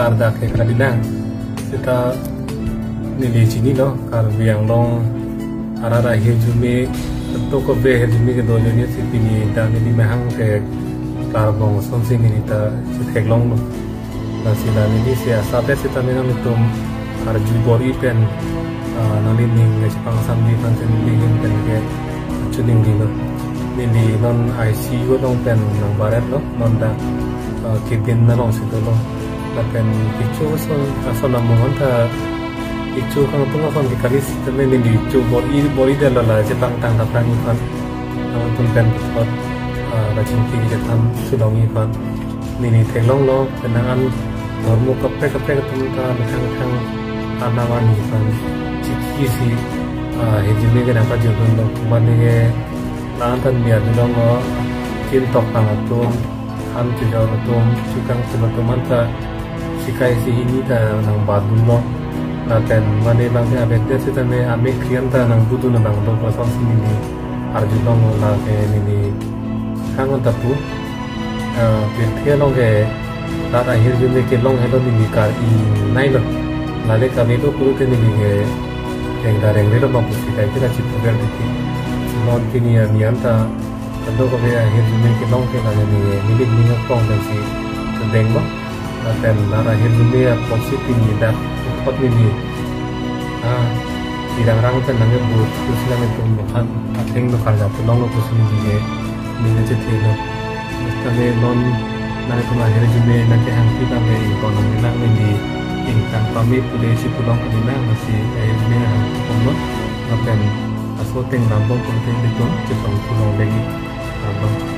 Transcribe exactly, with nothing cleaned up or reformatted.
Kardak ke kalilang. Seta neli chinilo, Karbi Anglong arat ahirjume, to ko be ahirjume kedo ajoine si pini dak neli mahang ke Karbong asonsi neli ta chetheklonglo. Lasi la neli si asapet seta me nanglitum arju bor-i pen, ah, nanglining nge chepangsamji aphan si neli ahin pen ke chuning dilo. Neli non I C U along pen nangbaretlo, non dak, ah, cabin alongsi dolo. Lapen kecho ason, ason amung anta kecho kangtung ason ke kali sitame neli cho bor-i, bor-i detlo la chepangtang dapran aphan. Nangtum pen puthot, ah, la chingki kachethan chelongji aphan. Neli theklonglo, penang an dhormo kaprek kaprek atum ta methang methang arnam arni aphan chikisi, ah, ahirjume ke nangpajodunlo, mane ke la-an ta neli arjulonglo, kim tok tang atum, han chojor atum, chukang atum, atum anta sikaisi hini ta nangbatdunlo. Lapen mane bang ke abet det sitame amek krian ta nangbudun abang do, kosonsi neli arjulonglo, lake neli hang anta pu, ah, pirthe along ke rat ahirjume kelong helo neli kar-i nailo. Lale kavelo pulote neli ke rengda rengrelo bang pusi kaike ta chiphuver titi. Non pini arni anta kadokave ahirjume kelong ke lale neli, neli ning apong pensi chedenglo. Lapen rat ahirjume apotsi pini dak puthot neli, ah, pirang rang pen nangkebut pusi nanglitum aphan atheng do karjap longlo pusi neli ke neli chethelo. Sitame non nanglitum ahirjume nangkehangpi abang ke ington nangji nang, neli ingtang pame pule chipulong kali nang, lasi ahirjume hang pumlo. Lapen aso ateng dambom pulote ilitum chetong pulong legi. Abang.